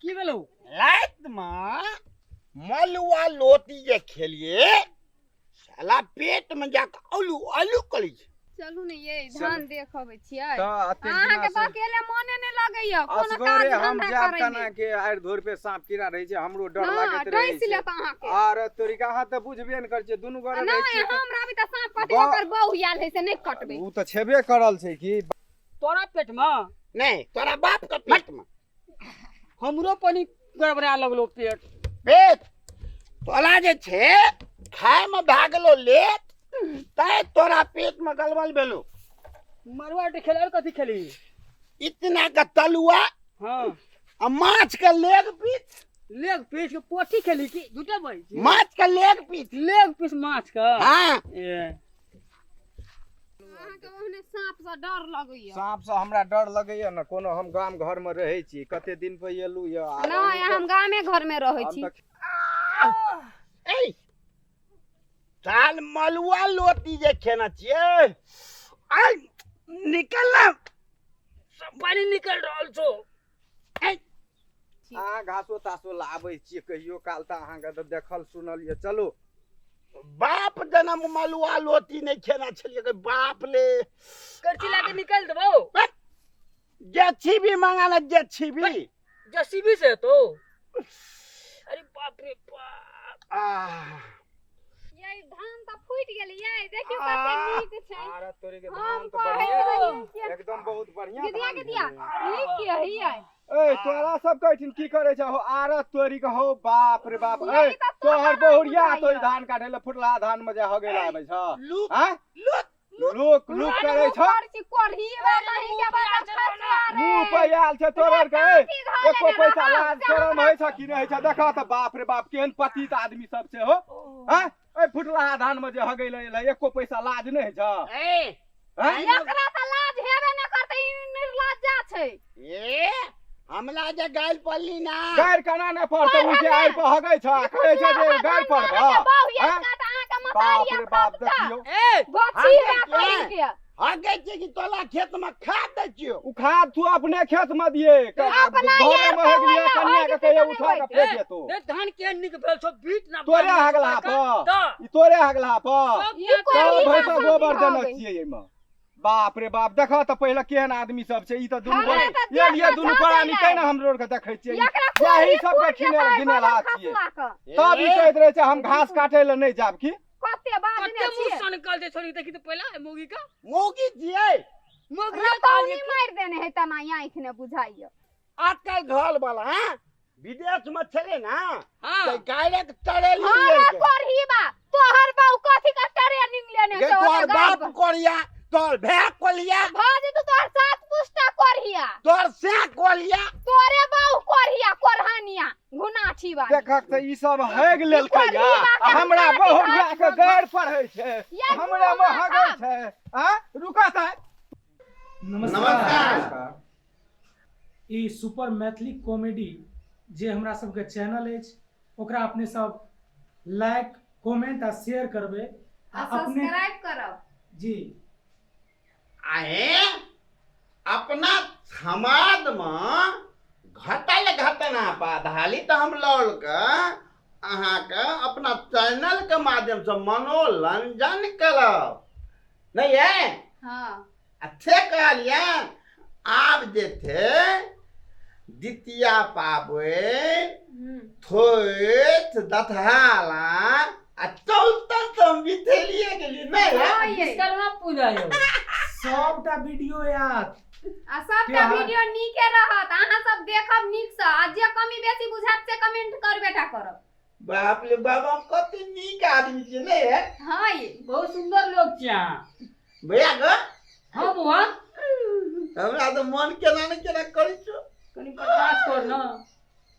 की भेलौ? राति में मलुआ लोटी जे खेलिए साला पेट में जाके आलू आलू करी छै। चलू ने ये चलू। धान देखबै छियै। तऽ एतेक अहाँके दिना तऽ से अकेले मोने नहि लगैया कोनो काज असगरे हम धंधा जायब करै केना मे। के आड़ि धोर पे सांप कीड़ा रहै छै, हमरो डर हँ, लागैत रहै डसि छै। लेत अहाँके। आर तोरिका अहाँ तऽ बुझबे ने करै छियै, दुनू गोरे रहै नहि छियै तऽ हम रहबै तऽ सांप कटबै, ओकर बहु आयल है से नहि कटबै। ओ तऽ छेबे करल छै कि तोरा पेट में? नहीं, तोरा बाप के पेट में। हमरो पनी गड़बड़ा लगलो पेट। पेट तोरा जे छै खाय में भए गेलो लेट, तै तोरा पेट में गड़बड़ भेलो। मरुआ रोटी खेले और कथी खेली? इतना के तलुआ। हाँ। आ माछ के लेग पीस। लेग पीस के पोठी खेली की झूठे बोल छी? माछ के लेग पीस। लेग पीस माछ के? हाँ। ए। अहाँके ओहने सांप से डर लगैया? सांप से हमरा डर लगैया ने, कोनो हम गाम घर में रहै छी, कते दिन पर एलू या आ नहि, हम गामे घर में रहै हम छी। तऽ ए साल मलुआ लोटी जे खेना छियै, आइ निकल ना। सब पानी निकल रहल छौ। अहाँ घासो तासो लाबै छियै कहियो काल तऽ अहाँके तऽ देखल सुनल यऽ। चलू। बाप जनम मलुआ लोटी नहि खेना छलियै गे, बाप ले। करची लाके निकाल देबौ। जेसीबी मंगा ना, जेसीबी। जेसीबी से तो अरे बाप रे बाप। आह। ये धान तऽ फूटि गेलै ये, देखियौ कते नीक छै। आर तोरी के हम धान तऽ कहै बढ़िया रहियै कि एकदम बहुत बढ़िया गिदिया धान गिदिया भेलै। नीक के है ये। ए तोरा सब कहथिन की करे छै हो आरत तोरी के हो, बाप रे बाप। ये ए तऽ तोहर तोहर बहुरिया बुझाइया। तो धान काटे ले फुटला धान में जे हगे आबै छ। लुक आँय? लुक लुक लुक करे छ। करची कोरही बा कहीं के बात खसुआ रे। मुंह पे आयल छै तोहर के, ए, काठी धऽ एको लेने पैसा रहब, लाज से शरम हमरा होइ छ कि नहि होइ छ? देखऽ तऽ बाप रे बाप केहन पतित आदमी सब छै हो। आँय? ए फुटलाहा धान में जे हगे ले एलै, एको पैसा लाज नहि होइ छ? ए आँय? एकरा तऽ लाज हेबे नहि करतै, ई निर्लज्जा छै। ए हमरा जे गाल पड़ली ना। गारि केना नहि पड़तै? उ जे आड़ि पर हगै छ, कहै छ जे गारि पड़बह। आँय? बाप रे बाप देखियौ। ए गोछी हम बा देखियै। कहीं के। हगै छै कि तोला खेत में खाद दै छियौ? उ खाद तू अपने खेत में दिए, अपना घरे यार में हगि लिअ, पर कनिया के होय कहियो गेल उठा के होय। फेंक देतौ। ए धान केहन नीक भेल छौ, बीट ना तोरे बान्ह हगला के पर। तऽ। ई तोरे हगला पर। सब ई किया कोई सब ई भैंसा बात गोबर सब देने भऽ छियै एहिमे। बाप रे बाप देखऽ तऽ पहिले केहन आदमी सब छै। ई तऽ दुनू हमरा गोरे तऽ ये देह लिए मे दुनू झाँसै प्राणी नै। तैं ने हमरो आरके देखै छियै। एकरा यही कोढ़ी सबके फूट खिने जेतै गिनेला बदल छियै। खसुआ के। तब ई कहैत रहै छै हम घास काटै लए नहि जायब की? कते बाजने कते मुँह छियै। सनकल छै छोरी, देखी तऽ पहिले मौगी का। मौगी छियै। मौगी रतौनी मारि देने है तना आँखि ने बुझाइया। आजकल घर वाला हाँ विदेश में छले ना। हाँ। तऽ गायक तरेली हाँ रे लेलकै। कोढ़ी बा तोहर बाऊ कथी के ट्रेनिंग लेने गे छौ? तोहर ओते बाप गाय कोरिया, तोहर भाय कोलिया, भऽ जेतौ तोहर सात पुस्ता कोढ़िया, तोहर से कोलिया, तोरे बाऊ कोढ़िया कोढ़ानिया घुनाठी वाली। देखक तऽ ई सब हगि लेलकै ई या कोढ़ी बा के हमरा हम बहुरिया के गारि पढ़ै छै, या हमरा मे घुमा हगै खाब। छै। आँ रुकऽ तऽ। नमस्कार। नमस्कार। ई सुपर मैथिली कॉमेडी जे हमरा सबके चैनल अछि, ओकरा अपने सब लाइक, कमेंट आ शेयर करबै आ आ अपने सब्सक्राइब करब। जी। आहे अपना समाज में घटल घटना पर आधारित हम लौल के अहाँके अपना चैनल के माध्यम से मनोरंजन करब नहीं है? हाँ। अच्छे कहलियै। आब जे छै द्वितीया पाबनि, थोथ दतहाला आ चौतन तऽ हम बिथेलिए गेलियै नहि है? हाँ ये। विश्वकर्मा पूजा यौ। सबटा वीडियो आयत आ सबटा त्योहार। वीडियो नीके रहत, अहाँ सब देखब नीक से आ जे कमी बेसी बुझायत से कमेंट करबे टा करब। बाप रे बाप, हम कते नीक आदमी छियै नहि है? हाँ ये। बहुत सुंदर लोग छियै अहाँ। भैया गो। हाँ बौआ। हमरा तऽ मन केना ने केना करै छौ। कनी बर्दाश्त कर ना।